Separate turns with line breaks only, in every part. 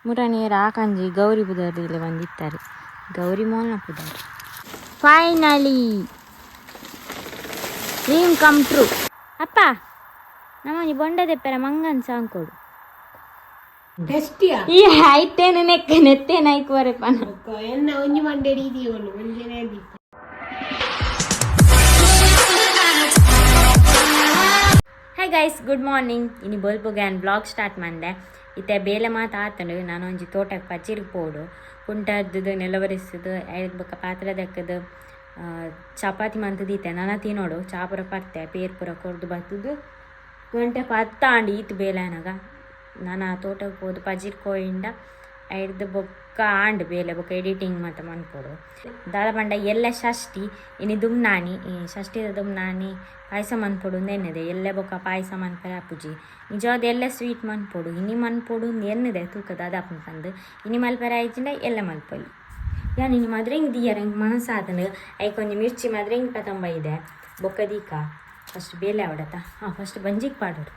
ಮುರನೇರ ಆಕಂಜಿ ಗೌರಿ ಪುದರ್ ಇಲ್ಲ ಬಂದಿತ್ತಾರೆ. ಗೌರಿ ಮೋಲ್ನ ಪುದರ್. Finally dream come true. ಅಪ್ಪ, ನಮ್ಮನಿ ಬೊಂಡ ದೆಪ್ಪರ ಮಂಗನ್ ಸಾಂಕೋಡು.
ಟೆಸ್ಟಿಯಾ?
ಈ ಆಯ್ತೇನು ನೆಕ್ಕ ನೆತ್ತೇನು ಐಕ್ ಬರಪ್ಪ.
ಎನ್ನ ಒಂಜಿ ಮಂಡೆ ಇದೀವಲ್ಲ ಒಂಜನೇ.
Hi guys, good morning. ಇನಿ ಬೊಲ್ಪುಗೆ ಆನ್ ಬ್ಲಾಗ್ ಸ್ಟಾರ್ಟ್ ಮಂದೆ. ಇತ್ತೆ ಬೇಲೆ ಮಾತ ಆತಂಡು. ನಾನು ಒಂಜಿ ತೋಟಕ್ಕೆ ಪಚ್ಚಿರ್ಗ್ ಪೋಡು. ಕುಂಟದ್ದು ನೆಲವರಿಸುದು ಐದು ಬೊಕ್ಕ ಪಾತ್ರೆ ದಕ್ಕದು ಚಪಾತಿ ಮಂತದ್ದು ಇತ್ತೆ ನನ ತಿನ್ನೋಡು. ಚಾಪುರ ಪರ್ತೆ ಪೇರ್ ಪೂರ ಕೊರ್ದು ಬತ್ತದು. ಗಂಟೆ 10 ಆಂಡ್. ಈತ್ ಬೇಲೆ ಆನಗ ನಾನು ಆ ತೋಟಕ್ಕೆ ಪೋದು ಪಜಿರ್ ಕೋಯಿಂಡ ಐಡ್ದು ಬೊಕ್ಕ ಆಂಡ್ ಬೇಲೆ. ಬೊಕ್ಕ ಎಡಿಟಿಂಗ್ ಮಾತ ಮನ್ಪೊಡು. ದಾದ ಪಂಡ ಎಲ್ಲೆ ಷಷ್ಠಿ. ಇನಿ ದುಮ್ನಾನಿ. ಈ ಷಷ್ಠಿದ ದುಮ್ನಾನಿ ಪಾಯಸ ಮನ್ಪೊಡು ಎನ್ನಿದೆ. ಎಲ್ಲೆ ಬೊಕ್ಕ ಪಾಯಸ ಮನ್ಪೆರೆ ಆಪುಜಿ. ನಿಜವಾದ ಎಲ್ಲೆ ಸ್ವೀಟ್ ಮನ್ಪೊಡು. ಇನಿ ಮನ್ಪೊಡು ಎನ್ನಿದೆ. ತೂಕ ದಾದಾಪುಂಡು ಪಂದ್. ಇನಿ ಮಲ್ಪೆರೆ ಆಯ್ಜಿಂಡ ಎಲ್ಲೆ ಮಲ್ಪೊಲಿ. ಯಾನ್ ಇನಿ ಮದ್ರೆಂಗ್ ದೀಯರ ಎಂಕ್ ಮನಸ್ಸಾತಂಡು. ಐಕ್ ಒಂಜಿ ಮಿರ್ಚಿ ಮದ್ರೆಂಗ್ ಪತಂಬ ಇದೆ. ಬೊಕ್ಕ ದೀಕ. ಫಸ್ಟ್ ಬೇಲೆ ಆವಡತ್ತ. ಹಾಂ, ಫಸ್ಟ್ ಬಂಜಿಗೆ ಪಾಡೋಡು.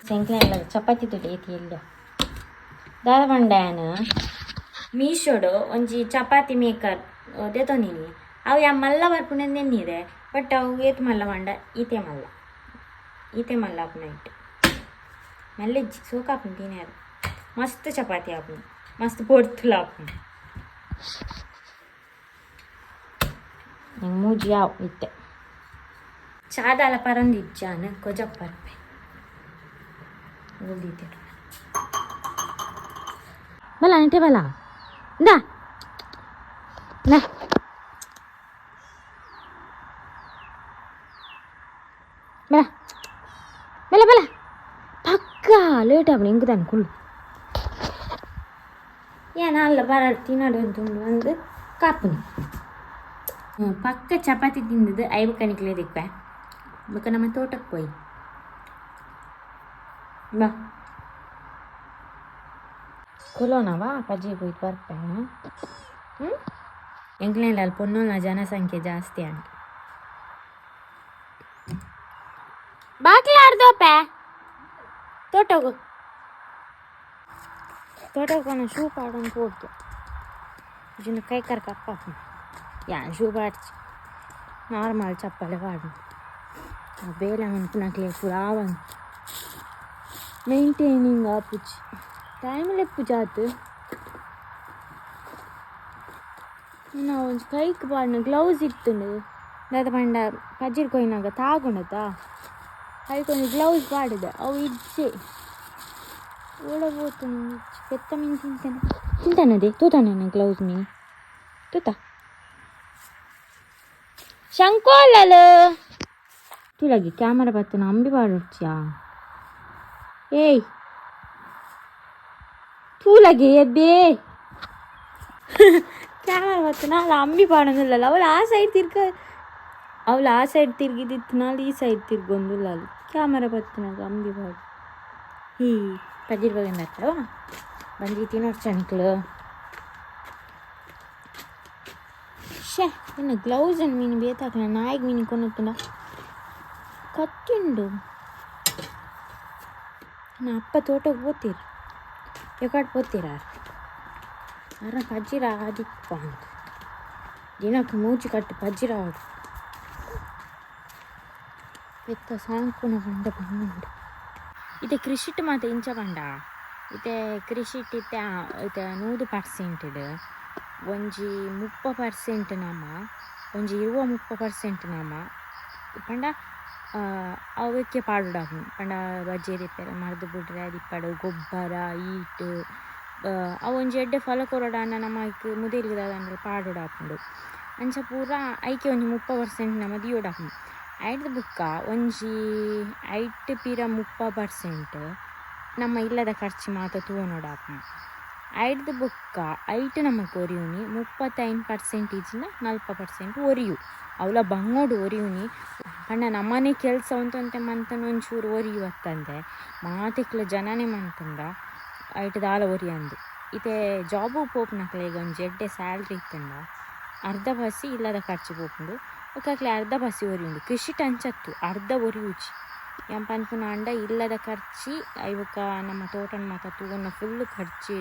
ಸೆಂಕ್ಲೆ ಚಪಾತಿ ತುಲೆ ಏತಿ ಎಲ್ಲ. ದಾದ ಪಂಡ, ಯಾನ್ ಮೀಶೋಡು ಒಂಜಿ ಚಪಾತಿ ಮೇಕರ್ ದೆತೊಂದಿನಿ. ಅವು ಯಾ ಮಲ್ಲ ಬರ್ಪುಂಡು ಎನ್ನಿದೆ. ಬಟ್ ಅವು ಏತ್ ಮಲ್ಲ ಪಂಡ ಈತೆ ಮಲ್ಲ, ಈತೆ ಮಲ್ಲ ಆಪುನ. ಇಟ್ಟು ಮಲ್ಲೆಜ್ಜಿ, ಸೋಕಾಪುಂಡು ತಿನ್ಯರ. ಮಸ್ತ್ ಚಪಾತಿ ಆಪುಂಡು, ಮಸ್ತ್ ಪೊರ್ತುಲ ಆಪುಂಡು. ನಂಗೆ ಮೂಜಿ ಯಾವ ಇತ್ತೆ ಚಾದಾಲ ಪರಂದಿಜ್ಜಾನ ಕೊಜಪ್ ಪರ್ಪೆ ಉಲ್ದಿತ್ತೆ. ಬಲ ನೆಟ್ಟೆ ಬಲ. ಇಂದಾ ನಾ ಬಲ ಬಲ ಬಲ. ಪಕ್ಕ ಲೇಟ್ ಆಪುಂಡು ಎಂಕ್. ತಾನು ಕುಳ್ಳು ಏನ್ ಅಲ್ಲ ಬರ ತಿನ್ನಡು ಅಂತುಂಡು ಒಂದು ಕಾಪುನಿ. ಪಕ್ಕ ಚಪಾತಿ ತಿಂದದ್ದು ಐವು ಕಣಿಕ್ಲೆ ದಿಕ್ಪೆ. ಬೊಕ್ಕ ನಮ್ಮ ತೋಟಕ್ಕೆ ಪೋಯಿ ಬಾ. ಕುಲೋನವಾ ಪಜ್ಜಿ ಪೋಯ್ತು ಬರ್ಪೆ. ಹ್ಞೂ, ಎಂಕ್ಲೆಂಡ ಅಲ್ಲಿ ಪೊಣ್ಣುಲ್ನ ಜನಸಂಖ್ಯೆ ಜಾಸ್ತಿ ಅಂಟ. ಬಾಕ್ಲಾರ್ದೋಪೆ ತೋಟಗು. ತೋಟಕ್ಕೆ ಶೂ ಪಾಡೊಂದು ಪೋಡ್ತು. ಇಜಿನ ಕೈ ಕರ್ಕ ಅಪ್ಪ. ಯಾನ್ ಶೂ ಪಾಡ್ಚಿ, ನಾರ್ಮಲ್ ಚಪ್ಪಲೆ ಪಾಡು. ಬೇಲೆ ಮನ್ಪುನಕ್ಲೆ ಪೂರ ಆವಂದು ಮೇಂಟೈನಿಂಗ್ ಆಪುಜಿ. ಟೈಮ್ ಲೆಪ್ಪುಜಾತ್. ನಾ ಒಂಜಿ ಕೈಕ್ ಪಾಡ್ನ ಗ್ಲೌಸ್ ಇತ್ತುಂಡು. ದಾದ ಪಂಡ ಪಜಿರ್ ಕೊಯ್ನಾಗ ತಾಗುಂಡತ, ಐಕ್ ಒಂಜಿ ಗ್ಲೌಸ್ ಪಾಡಿದೆ. ಅವು ಇಜ್ಜೆ. ಓಡ ಪೋತುಂಡು? ಪೆತ್ತ ಮೀನು ತಿಂತಾನೆ ತಿಂತಾನದೆ. ತೂತಾನೆ ಗ್ಲೌಸ್ ಮೀನು ತೂತ. ಶಂಕೋಲಲು ತೂಲಗಿ ಕ್ಯಾಮರಾ ಬತ್ತನ ಅಂಬಿ ಪಾಡೊಡ್ಚಿಯಾ. ಏಯ್, ತೂಲಗೆ ಎಬ್ಬೆ. ಕ್ಯಾಮರಾ ಬತ್ತನ ಅಲ್ಲ ಅಂಬಿ ಪಾಡೊಂದುಲ್ಲಲ್ಲ. ಅವಳು ಆ ಸೈಡ್ ತಿರ್ಗ, ಅವಳು ಆ ಸೈಡ್ ತಿರ್ಗಿದಿತ್ತು. ಈ ಸೈಡ್ ತಿರ್ಗೊಂದುಲ್ಲ. ಅಲ್ಲಿ ಕ್ಯಾಮರಾ ಬತ್ತನಾಗ ಅಂಬಿ ಪಾಡು. ಹೀ ಪಜಿರ್ ಬಗೆಂದ ಬರ್ತಾವ. ಬಂಜಿ ತಿನ್ನೋಡ್ಚ ನಿಕ್ಲು. ಶೇ, ಇನ್ನು ಗ್ಲೌಸ್ ಅನ್ನು ಮೀನು ಬೇತಾಕಲ. ನಾಯಿಗೆ ಮೀನು ಕೊನತ್ತುಂಡ ಕತ್ತಿಂಡು. ನಾ ಅಪ್ಪ ತೋಟಕ್ಕೆ ಪೋತೀರಿ, ಎಕಾಡ್ ಪೋತೀರ. ಅರ ಪಜ್ಜಿರ ಆದಿಪ್ಪ ಅಂತ ದಿನಕ್ಕೆ ಮೂಜಿ ಕಟ್ಟು ಪಜ್ಜಿರ ಆಡು. ಪೆತ್ತ ಸಾಂಕುನ ಪಂಡ ಬಂದುಂಡು. ಇತ್ತೆ ಕೃಷಿಟ್ ಮಾತ ಇಂಚ ಪಂಡ, ಇತ್ತೆ ಕೃಷಿಟ್ ಇತ್ತೆ ಇತ್ತೆ 100%ಡ್ ಒಂಜಿ 30% ನಮ, ಒಂಜಿ 20-30% ನಮ ಪಂಡ ಅವಕ್ಕೆ ಪಾಡೊಡಾಪುಂಡು. ಪಂಡ ಬಜ್ಜೆರ್ ಇಪ್ಪೆರೆ ಮರ್ದ್ ಬುಡ್ರೆ ಅದಿಪ್ಪಡು ಗೊಬ್ಬರ ಈಟ್ ಅವು ಒಂಜಿ ಎಡ್ಡೆ ಫಲ ಕೊರೊಡಾಂಡ ನಮ ಐಕ್ ಮುದೆಲ್ಗ್ ದಾದಾಂಡಲ ಪಾಡೊಡಾಪುಂಡು. ಅಂಚ ಪೂರ ಐಕೆ ಒಂಜಿ 30% ನಮ ದೀವೊಡಾಪುಂಡು. ಐಡ್ದ್ ಬುಕ್ಕ ಒಂಜಿ ಐಟ್ ಪಿರ 30% ನಮ್ಮ ಇಲ್ಲದ ಖರ್ಚು ಮಾತ ತೂವೊನೊಡಾಪುಂಡು. ಐಡ್ದ್ ಬುಕ್ಕ ಐಟ್ ನಮಕ್ ಒರಿಯುನಿ 35% ಇಜ್ಜಿಂಡ 40% ಒರಿಯು. ಅವ್ಲ ಬಂಗೋಡು ಒರಿಯುನಿ ಪಂಡ ನಮ್ಮನೆ ಕೆಲಸ ಒಂತೊಂತೆ ಮಂತನ ಒಂಚೂರು ಒರಿಯು ಅತ್ತಂದೆ ಮಾತೆಕ್ಲ ಜನನೇ ಮಂತುಂಡ ಐಟ್ ದಾಲ ಒರಿಯಂದು. ಇತ್ತೆ ಜಾಬು ಪೋಪುನಕ್ಲೆಗ್ ಒಂಜಿ ಎಡ್ಡೆ ಸ್ಯಾಲ್ರಿ ಇತ್ತುಂಡ ಅರ್ಧ ಬಸಿ ಇಲ್ಲದ ಖರ್ಚು ಪೋಪುಂಡು. ಬೊಕ್ಕ ಅಕ್ಲೆ ಅರ್ಧ ಬಸಿ ಒರಿಯುಂಡು. ಕೃಷಿಟ್ ಅಂಚತ್ತು, ಅರ್ಧ ಒರಿಯುಜಿ. ಯಾನ್ ಪನ್ಪುನ ಆಂಡ ಇಲ್ಲದ ಖರ್ಚಿ ಐಬೊಕ ನಮ್ಮ ತೋಟನ್ ಮಾತ ತೂವೊನ್ನ ಫುಲ್ ಖರ್ಚಿ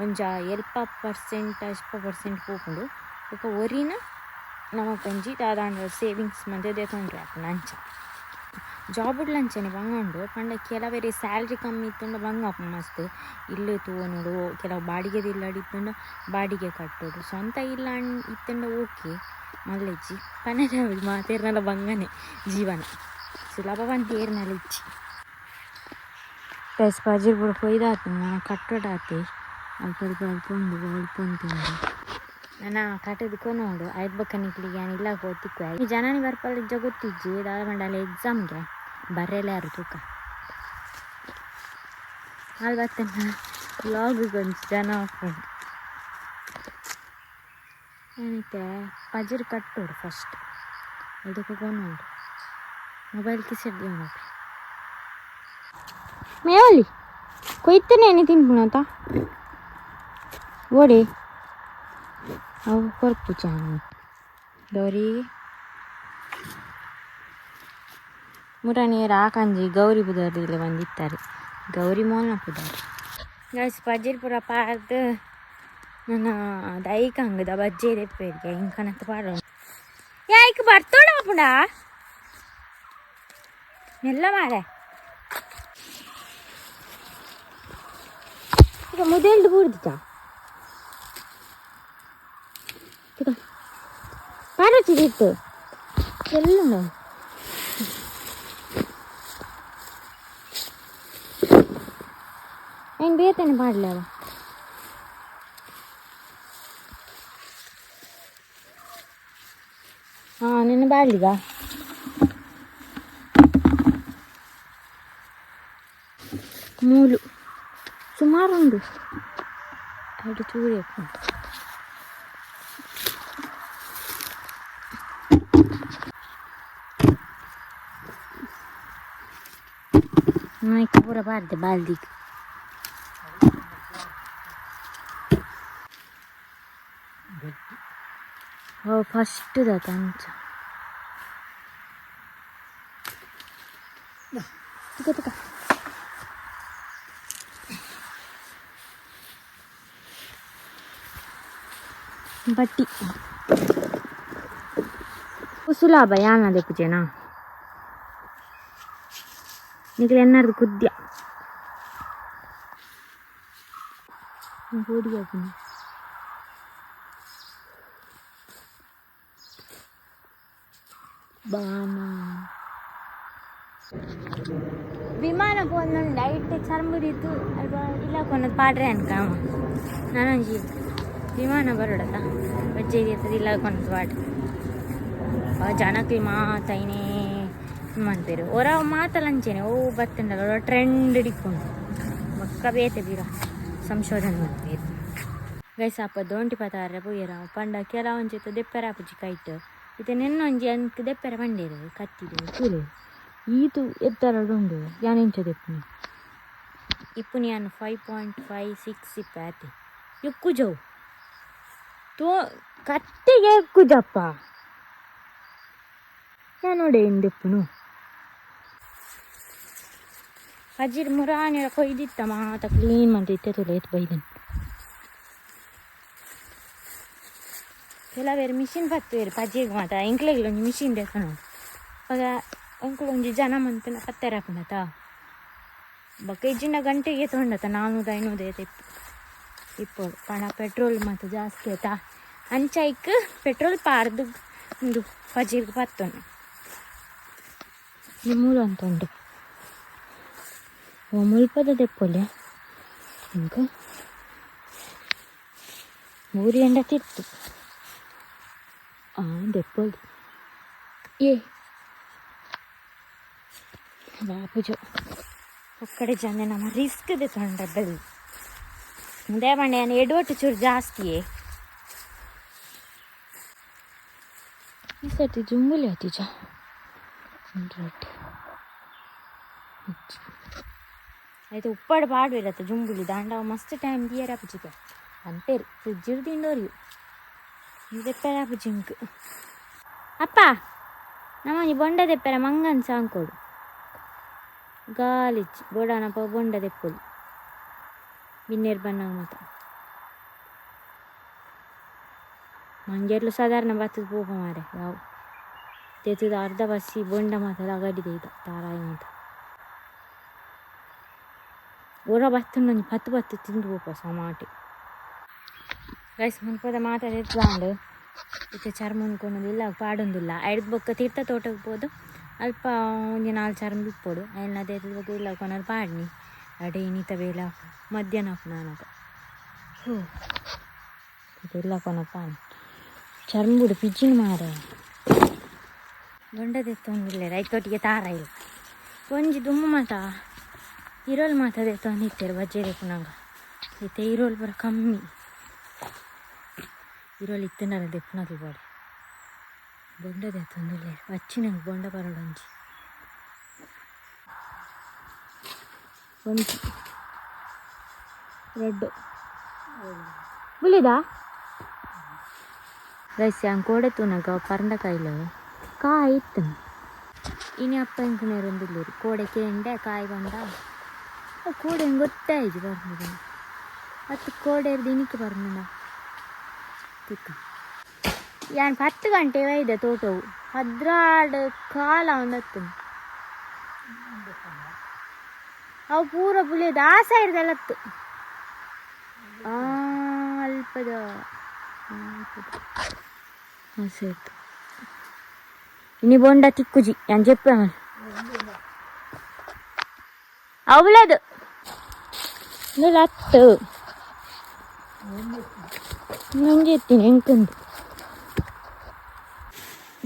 ಒಂಜ 70% 80% ಪೋಪುಂಡು. ಬೊಕ ಒರಿನ ನಮಕೊಂಜಿ ದಾದಾಂಡ ಸೇವಿಂಗ್ಸ್ ಮಂತ್ ದೆತೊಂಡ್ರೆ ಆಪುಂಡು ಅಂಚ. ಜಾಬ್ ಅಂಚನೆ ಬಂಗ ಉಂಡು ಪಂಡ ಕೆಲವೆರೆ ಸ್ಯಾಲ್ರಿ ಕಮ್ಮಿ ಇತ್ತುಂಡ ಬಂಗ ಆಪುಂಡು ಮಸ್ತ್. ಇಲ್ಲು ತೂವೊನೊಡು, ಕೆಲವು ಬಾಡಿಗೆದ ಇಲ್ಲಡ್ ಇತ್ತುಂಡ ಬಾಡಿಗೆ ಕಟ್ಟೊಡು, ಸ್ವಂತ ಇಲ್ಲ ಇತ್ತುಂಡ ಓಕೆ ಮಲ್ಲೆಜ್ಜಿ ಪನರೆ ಮಾತೆರ್ನಲ ಬಂಗನೆ ಜೀವನ ಸುಲಭ ಪಂದ್ ಏರ್ನಲ ಇಜ್ಜಿ. ಗೈಸ್ ಪಜಿರ್ ಪೂರ ಕೊಯ್ದಾತು ಕಟ್ಟೊಡಾತೆ ಅಲ್ಪ ಅಲ್ಪ ಅಲ್ಪ ಉಂಡು ಅಲ್ಪ ಉಂಟು. ನನ ಕಟ್ಟದ ಕೊನೊಡು ಐತ್ ಬೊಕ್ಕ ನಿಕ್ಲಿಗೆ ಯಾನ್ ಇಲ್ಲ ತಿಕ್ಕುವೆ. ಈ ಜನನಿ ಬರ್ಪಲ್ ಇಜ್ಜ ಗೊತ್ತಿಜ್ಜಿ, ದಾದ ಪಂಡ ಅಲ್ಲ ಎಕ್ಸಾಮ್ಗೆ ಬರ್ರೆಲ್ಲ ಯಾರು ತೂಕ ಅಲ್ಲಿ ಬತ್ತನ ವ್ಲಾಗ್ ಒಂಜಿ ಜನ ಆಪುಂಡು. ಏನಿತ್ತೆ ಪಜಿರ್ ಕಟ್ಟೋಡು ಫಸ್ಟ್ ಅದಕ್ಕೆ ಕೊನೊಡು. ಮೊಬೈಲ್ ಕಿಸೆಡ್ ದೀವೊನೊಡು. ಮೇವಲಿ ಕೊಯ್ತನೆ ಏನಿ ತಿನ್ಪುನತ ಓಡೆ ಅವು ಕೊರ್ಪುಜ ಗೌರಿ ಮುರ ಆಕಂಜಿ ಗೌರಿ ಪುದರ್ ಬಂದಿತ್ತಾರೆ ಗೌರಿ ಮೋಲ್ನ ಪುದರ್. ಗೈಸ್ ಪಜಿರ್ ಪೂರ ಪಾರ್ದ್ ನನ್ನ ದೈಕಂಗದ ಬಜ್ಜೆ ದೆಪ್ಪೇರಿಗೆ ಇಂಕನತ್ ಪಾಡೋಣ. ಯಾಯ್ಕ್ ಬರ್ತೋಡ ಆಪುಂಡ ಮೆಲ್ಲ ಮಾರೆ ಈಗ ಮುದೆಲ್ದು ಬೂರ್ದಿತ್ತ ಪಾಡೊಚ್ಚಿದಿತ್ತು ಎಲ್ಲ ಏನು ಬೇತನೆ ಪಾಡಲವ. ಹಾಂ ನಿನ್ನ ಬಾಡ್ಲಿಗ ಮೂಲು ಸುಮಾರು ಉಂಡು ಎರಡು ಚೂರಿ ಉಂಟು. ನಾಯ್ಕ ಪೂರ ಪಾಡ್ದೆ ಬಾಲ್ದಿಗ್. ಓ ಫಸ್ಟ್ ದಾತ ಅಂಚ ತುಕ ತುಕ ಬಟ್ಟಿ ಸುಲಭ ಯಾನದೆ ಪೂಜೆನಾ ನಿಕ್ಲೆ ಎನ್ನಾರ್ದು ಕುದ್ಯ ಕೋಡಿ ಹಾಕುನು. ಬಾನ ವಿಮಾನ ಪೋಂದು ಲೈಟ್ ಚರ್ಮುದಿತ್ತು ಅಲ್ಪ ಇಲ್ಲ ಕೊನದು ಪಾಡ್ರೆ ಅನ್ಕಾಮ ನಾನೊಂಜಿ ವಿಮಾನ ಬರೋಡತ್ತ ಬಜ್ಜೆ ಇರ್ತದೆ ಇಲ್ಲ ಕೊನದು ಪಾಡ್ರೆ. ಆ ಜನಕ್ಲಿ ಮಾತೈನೇ ಮನ್ಪೇರು ಒರ ಮಾತಲಂಚೆನೆ ಓ ಬತ್ತಂಡಲ್ಲ ಟ್ರೆಂಡ್ ಇಕ್ಕೊಂಡು ಬೊಕ್ಕ ಬೇತೆ ಬೀರ ಸಂಶೋಧನೆ ಮನ್ಪೇರು. ಗೈಸ್ ಅಪ್ಪ ದೋಂಟಿ ಪತಾರ ಪೋಯೆರ ಪಂಡ ಕೆಲವೊಂಜಿ ದೆಪ್ಪೆರ ಆಪುಜಿ ಕೈಟ್ ಇತ್ತೆ ನೆನ್ನೊಂಜಿ ಅಂಕ್ ದೆಪ್ಪೆರ ಪಂಡೇರು ಕತ್ತಿದು ತೂಲೆ ಈತು ಎತ್ತರಡು ಉಂಡು ಯಾನ್ ಎಂಚ ದೆಪ್ಪುನಿ ಇಪ್ಪುನಿ ಯಾನ್ 5.56 ಇಪ್ಪೆ ಆತೆ ಎಕ್ಕುಜವು ತೋ ಕತ್ತಿಗೆ ಎಕ್ಕುಜಪ್ಪ ಯಾನೋಡೆ ದೆಪ್ಪುನು. ಅಜ್ಜಿರ್ ಮುರಾನಿರ ಕೊಯ್ದಿತ್ತ ಮಾತ ಕ್ಲೀನ್ ಮಂತ್ ಇತ್ತೆ ತುಲೆ ಏತ್ ಬೈದನ್. ಕೆಲವೇರು ಮಿಷಿನ್ ಪತ್ತುವೆರ್ ಪಜಿಗ್ ಮಾತ ಎಂಕ್ಲೆಗ್ಲ ಒಂಜಿ ಮಿಷಿನ್ ದೆತ್ತೊನೊಡು ಅಪಗ ಎಂಕುಲು ಒಂಜಿ ಜನ ಮಂತುನ ಪತ್ತೆರೆ ಆಪುಂಡತ ಬೊಕ್ಕ ಇಜ್ಜಿಂಡ ಗಂಟೆಗೆ ತೊಂಡತ 400 500 ಏತ್ ಇಪ್ಪೊಡು ಪಂಡ ಪೆಟ್ರೋಲ್ ಮಾತ ಜಾಸ್ತಿ ಆಯ್ತಾ ಅಂಚ ಐಕ್ ಪೆಟ್ರೋಲ್ ಪಾರ್ದು ಉಂದು ಪಜಿರ್ಗ್ ಪತ್ತೊನು. ಮೂಲು ಅಂತ ಉಂಡು ಓ ಮುಲ್ಪದ ದೆಪ್ಪೊಲೆ ಇಂಕ ಊರಿಯಂಡ ತಿರ್ತು ದೆಪ್ಪೊಲಿ ಏ ಬಾಪುಜು ಒಕ್ಕಡೆ ಜನ ನಮ್ಮ ರಿಸ್ಕ್ ದೆತ್ತೊಂಡ ಬೆಲ್ ಉಂದೇ ಪಂಡ ಯಾನ್ ಎಡವಟ್ಟು ಚೂರು ಜಾಸ್ತಿಯೇ. ಈ ಸರ್ತಿ ಜುಂಬುಲಿ ಆತಿಜ ರೊಟ್ಟಿ అయితే ಉಪ್ಪಾಡು ಪಾಡ್ವೇರತ್ತ ಜುಂಬುಲಿ ದಾಂಡ ಮಸ್ತ್ ಟೈಮ್ ದಿಯರ ಆಪುಜಿಗೆ ಪನ್ಪೇರು ಫ್ರಿಡ್ಜ್ ತಿಂಡೋರಿ ದೆಪ್ಪೆರ ಆಪುಜಿ ಇಂಕ್. ಅಪ್ಪ ನಮ್ಮನಿ ಬೊಂಡ ದೆಪ್ಪೆರ ಮಂಗನ್ ಸಾಂಕೋಡು. ಗಾಲಿಚ್ಚಿ ಬೋಡಾನಪ್ಪ ಬೊಂಡ ದೆಪ್ಪುಲಿ ಬಿನ್ನೇರು ಬನ್ನಾಗ ಮಾತ ಮಂಜರ್ಲು ಸಾಧಾರಣ ಬತ್ತದ ಪೋಪ ಮಾರೆ ಯಾವ ತೆತ್ತದ ಅರ್ಧ ಬಸ್ಸಿ ಬೊಂಡ ಮಾತ ಅಗಡಿದೆ ಈಗ ತಾರಾಯಿ ಮಾತ ಒರ ಬತ್ತುಂಡು ಪತ್ತು ಪತ್ತು ತಿಂದು ಪೋಪ ಸಮಾಟಿ. ಗೈಸ್, ಮುನ್ಪದ ಮಾತಾಡಿದ್ಲಾಂಡು ಇತ್ತೆ ಚರ್ಮ ಇಲ್ಲ ಪಾಡೊಂದಿಲ್ಲ. ಐಡ್ದ್ ಬೊಕ್ಕ ತೀರ್ಥ ತೋಟಕ್ಕೆ ಪೋದು ಅಲ್ಪ ಒಂಜಿ ನಾಲ್ ಚರ್ಮ ಇಪ್ಪೊಡು. ಐನ್ ಅದೇ ಬೊಕ್ಕ ಇಲ್ಲ ಕೊನದು ಪಾಡ್ನಿ ಅಡೆ ಇನ್ನಿತ ಬೇಲ ಮಧ್ಯಾಹ್ನ ಆಪುನ ಹೋ ಇಲ್ಲ ಕೊನ ಪಾನ್ ಚರ್ಮುಡು ಪಿಜ್ಜಿನ ಮಾರೆ ಬೊಂಡ ದೆತ್ತೊಂದಿಲ್ಲ. ಐತೊಟ್ಟಿಗೆ ತಾರ ಇಲ್ಲ. ಒಂಜಿ ದುಮ್ಮು ಮಾತ ಇರೋಲ್ ಮಾತ ದೆತ್ತೊಂದಿತ್ತೆರ್ ಬಜ್ಜೆ ದೆಪ್ಪುನಗ. ಇತ್ತೆ ಇರೋಲ್ ಪೂರ ಕಮ್ಮಿ. ಇರೋಲ್ ಇತ್ತುಂಡಲ ದೆಪ್ಪುನಕ್ಲು ಬೋಡೆ. ಬೊಂಡ ದೆತ್ತೊಂದುಲ್ಲೆರ್ ಬಚ್ಚಿನಂಗ್ ಬೊಂಡ ಪರೊಡೊಂಜಿ ಒಂಜಿ ರೆಡ್ ಬುಲಿದಾ. ಗೈಸ್, ಯಾನ್ ಕೋಡೆ ತೂನಗ ಪರಂದ ಕಾಯಿಲು ಕಾಯಿ ಇತ್ತು. ಇನಿ ಅಪ್ಪ ಎಂಕ್ ನೇರೊಂದುಲ್ಲೆರ್. ಕೋಡೆ ಕೇಂಡೆ ಕಾಯಿ ಪಂಡ ಕೋಡೆ ಗೊತ್ತಾಯಿಜಿ ಪರ್ಂದ್ ಅತ್ತು. ಕೋಡೆರ್ದು ಇನಿಕ್ ಪರ್ಂದುಂಡ ತಿಕ್ಕ. ಯಾನ್ 10 ಗಂಟೆ ಬೈದೆ ತೋಟವು 12 ಕಾಲ ಒಂದತ್ತು. ಅವು ಪೂರ ಪುಲಿಯದ ಆ ಸೈಡ್ದಲ್ಲತ್ತು ಆ ಅಲ್ಪದ ಆ ಸೈಡ್. ಇನಿ ಬೊಂಡ ತಿಕ್ಕುಜಿ ಯಾನ್ ಜೆಪ್ಪೆ ಅವಳದು ಅತ್ತು ನಂಗೆ ಎತ್ತೀನಿ ಎಂಕಂದು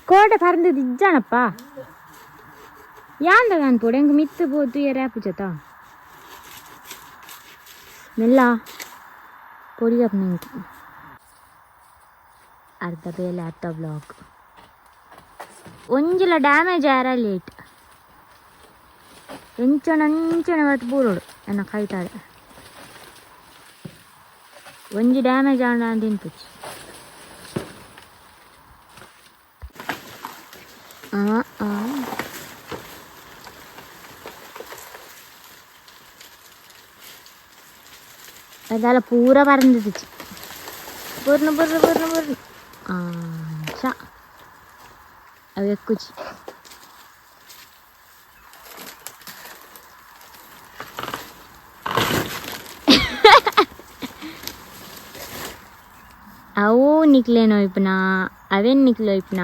ಕೋಟೆ ಪರಂದದ್ದು ಇಜ್ಜಾನಪ್ಪ. ಯಾಂದ ಅನ್ಪೋಡು ಎಂಕ್ ಮಿತ್ತು ಪೋತು ಏರೆ ಪೂಜತ ಮೆಲ್ಲ ಪೊಡಿ ನಿಂಗೆ ಅರ್ಧ ಬೇಲೆ ಅರ್ಧ ಬ್ಲಾಕ್ ಒಂಜಿಲ ಡ್ಯಾಮೇಜ್ ಆರ ಲೇಟ್ ಎಂಚನ ಅಂಚನೆ ಬತ್ತು ಬೂರೋಡು ಎನ್ನ ಕೈತಾಳೆ. ಒಂಜಿ ಡ್ಯಾಮೇಜ್ ಆಂಡ ತಿನ್ಪುಚಿ. ಆ ಆ ಅದೆಲ್ಲ ಪೂರ ಪರಂದಿச்சு. ಪೂರ್ಣ ಪೂರ್ಣ ಪೂರ್ಣ ಪೂರ್ಣ ಅಂಚ ಅವು ಎಕ್ಕುಜಿ. ಅವು ನಿಕ್ಲೇನೋ ಇಪ್ಪನ ಅವೇನು ನಿಕ್ಲೋ ಇಪ್ಪನ.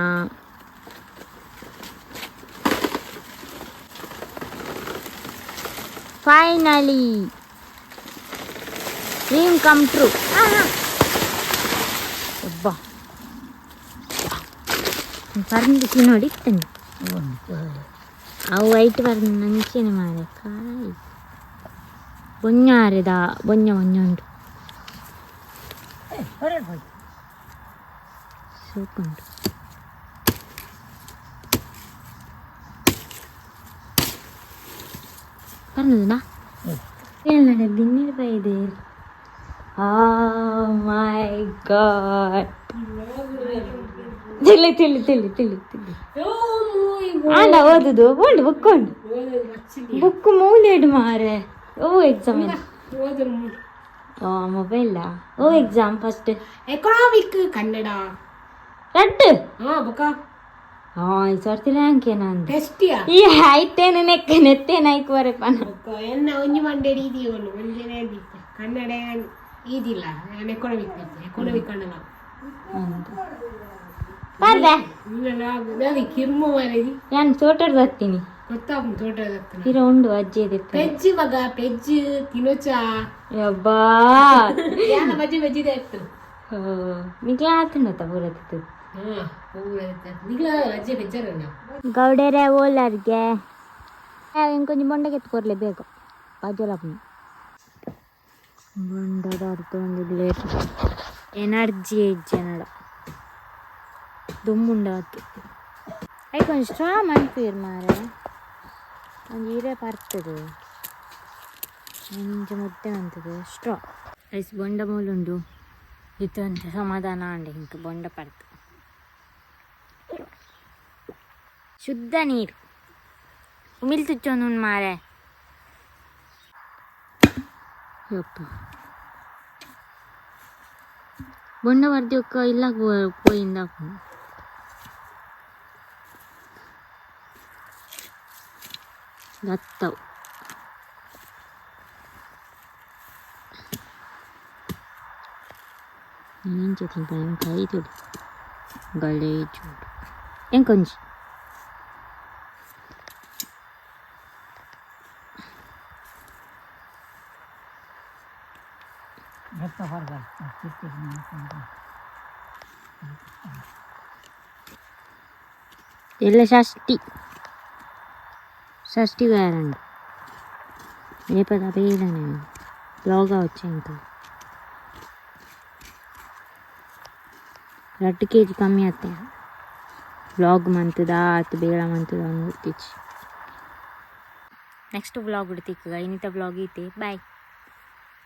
Finally dream come true. ಅಬ್ಬಾ, ಪರಂದು ನೋಡಿ ಇತ್ತಂಗೆ ಅವು ವೈಟ್ ಪರಂದು ನಂಚೆನೆ ಮಾರೆ. ಕಾಯಿ ಬೊഞ്ഞಾರೆದ ಬೊഞ്ഞ ಬೊഞ്ഞ ಉಂಟು, ಸೋಕುಂಟು. ಪರ್ನದಾ ಬಿನ್ನಿರ್ ಬೈದೆ. Oh my God. ತಿಳಿ ತಿಳಿ ತಿಳಿ ತಿಳಿ ತಿಳಿ ಆಂಡ ಓದುದು ಉಂಡು ಬುಕ್ ಉಂಡು ಬುಕ್ ಮೂಲೆಡು ಮಾರೆ. ಓ ಎಕ್ಸಾಮ್ ಓ ಮೊಬೈಲ್ ಓ ಎಕ್ಸಾಮ್ ಫಸ್ಟ್
ಎಕನಾಮಿಕ್ ಕನ್ನಡ
ರಡ್ಡು.
ಹಾ ಬುಕ್ಕ.
ಹಾ, ಈ ಸರ್ತಿ ರ್ಯಾಂಕ್ ಏನಂದ?
ಟೆಸ್ಟಿಯಾ.
ಈ ಆಯ್ತೇನು ನೆಕ್ಕ ನೆತ್ತೇನು ಐಕ್ ಬರಪ್ಪ.
ಬೊಕ್ಕ ಎನ್ನ ಒಂಜಿ ಮಂಡೆಡ್ ಈದಿ ಉಂಡು ಒಂಜೆನೇ ಕನ್ನಡ ಈದಿಲ್ಲ. ನಾನು ಎಕನಾಮಿಕ್ ಎಕನಾಮಿಕ್ ಕನ್ನಡ
ಬರ್ದೆ.
ಕಿರ್ಮು ಮಾರೇದಿ.
ನಾನು ತೋಟದ ಬರ್ತೀನಿ.
ಗೊತ್ತಾಪುಂಡು ತೋಟದ ಹತ್ರ.
ಇರ ಉಂಡು ಅಜ್ಜಿ.
ಪೆಜ್ಜಿ ಮಗ, ಪೆಜ್ಜಿ ತಿನೋಚಾ.
ಯಬ್ಬಾ.
ಯಾನ ಬಜ್ಜಿ ಬಜ್ಜಿ ಇತ್ತು.
ನಿಕ್ಲ ಆತುಂಡತ್ತ ಪೂರ ತಿತ್ತು.
ಹಾ ಪೂರ ನಿಗ್ಲ ಅಜ್ಜಿ ಬೆಜ್ಜಾರಣ್ಣ.
ಗೌಡರೆ ಓಲಾರ್ಗೆ ಇಂಕೊಂಚ ಬೊಂಡಕ್ಕೆ ಕೊರ್ಲೆ ಬೇಕು ಬಜ್ಜಲಪ್ಪನ ಬೊಂಡದ ಅರ್ಥ ಒಂದು ಎನರ್ಜಿ ಇಜ್ಜನಡ ದುಮ್ಮುಂಡಾತು. ಐಕ್ ಒಂಜಿ ಸ್ಟ್ರಾ ಮನ್ಪೀರ್ ಮಾರೆ. ಒಂಜಿ ಇರೆ ಪರ್ತದು ಒಂಜಿ ಮುದ್ದೆ ಅಂತದು ಸ್ಟ್ರಾ. ಐಸ್ ಬೊಂಡ ಮೂಲುಂಡು ಇತ್ತು ಅಂತ ಸಮಾಧಾನ ಅಂಡ ಇಂಕ್ ಬೊಂಡ ಪರ್ತು. ಶುದ್ಧ ನೀರು ಉಮಿಲ್ ತುಚ್ಚೊಂದು ಮಾರೆ. ಯಪ್ಪ ಬೊಂಡ ವರ್ದಿ ಒಕ್ಕ ಇಲ್ಲ ಪೋಯಿಂದ. ಲತ್ತವು ಇಂಚ ತಿನ್ಪುನ ಕೈ ತೂಲೆ ಗಲೇಜುಂಡು ಎಂಕೊಂಜಿ. ಎಲ್ಲ ಷಷ್ಠಿ ಷಷ್ಠಿ వేరండి రేపటి అవేలా నేను బ్లాగ్ వచ్చా ఇంకా 2 ಕೆಜಿ ಕಮ್ಮಿ ಆತೆ. ವ್ಲಾಗ್ ಮಂತದ ಆತು ಬೇಳ ಮಂತದ ಗೊತ್ತಿಚ್ಚಿ. ನೆಕ್ಸ್ಟ್ ವ್ಲಾಗ್ ತಿಕ್ಕಗ ಇನ್ನಿತ ವ್ಲಾಗ್ ಐತೆ. ಬಾಯ್.